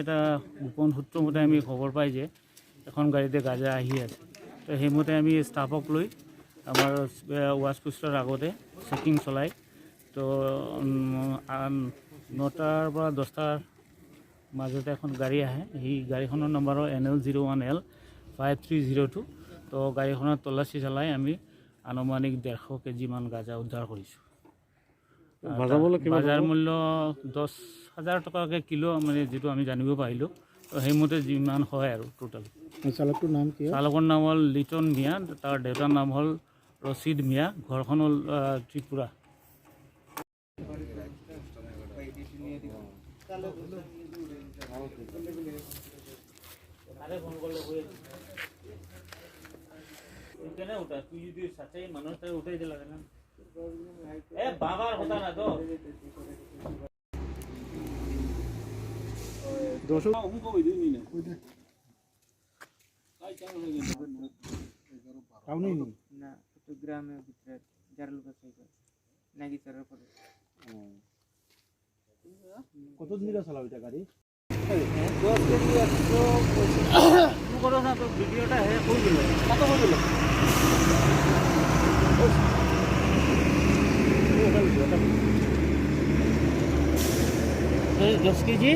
এটা গোপন সূত্ৰ মতে আমি খবৰ পাই যে এখন গাড়ীতে গাঁজা আহি আছে। তো সেইমতে আমি ষ্টাফক লৈ আমাৰ ৱাচ পোষ্টৰ আগতে চেকিং চলাই, তো 9টাৰ পৰা 10টাৰ মাজতে এখন গাড়ী আহে। সেই গাড়ীখনৰ নম্বৰ হ'ল NL 01 L 5302। তো গাড়ীখনত তলাচী চলাই আমি আনুমানিক 150 কেজিমান গাঁজা উদ্ধাৰ কৰিছোঁ। বাজাৰ মূল্য কিমান? বাজাৰ মূল্য 10,000 টকাকৈ কিলো, মানে যিটো আমি জানিব পাৰিলোঁ, তো সেইমতে যিমান হয় আৰু টোটেল। চালকটোৰ নাম কি? চালকৰ নাম হ'ল লিটন মিয়া, তাৰ দেউতাৰ নাম হ'ল ৰচিদ মিয়া, ঘৰখন হ'ল ত্ৰিপুৰা। কেনে উঠা তুই যদি সাচাই মানুষ উঠাই দিলা না এ বাবার কথা না তো। দর্শক। না, একটু গ্রামের ভিতরে জারাল বাসাই নাগিচারের পরে। কতদিন ধরে চালাও এটা গাড়ি? 10 কেজি 100। করো না তো ভিডিওটা হে কই দিল? কত করে দিল? 10 কেজি,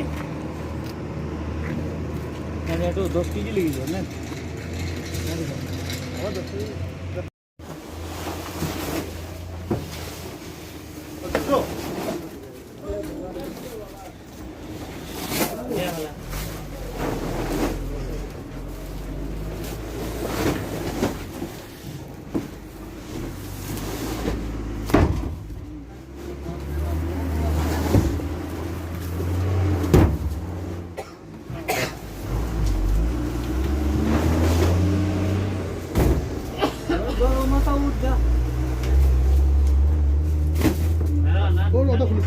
এইটো 10 কেজি লাগিব নে? ওটা খুলিস।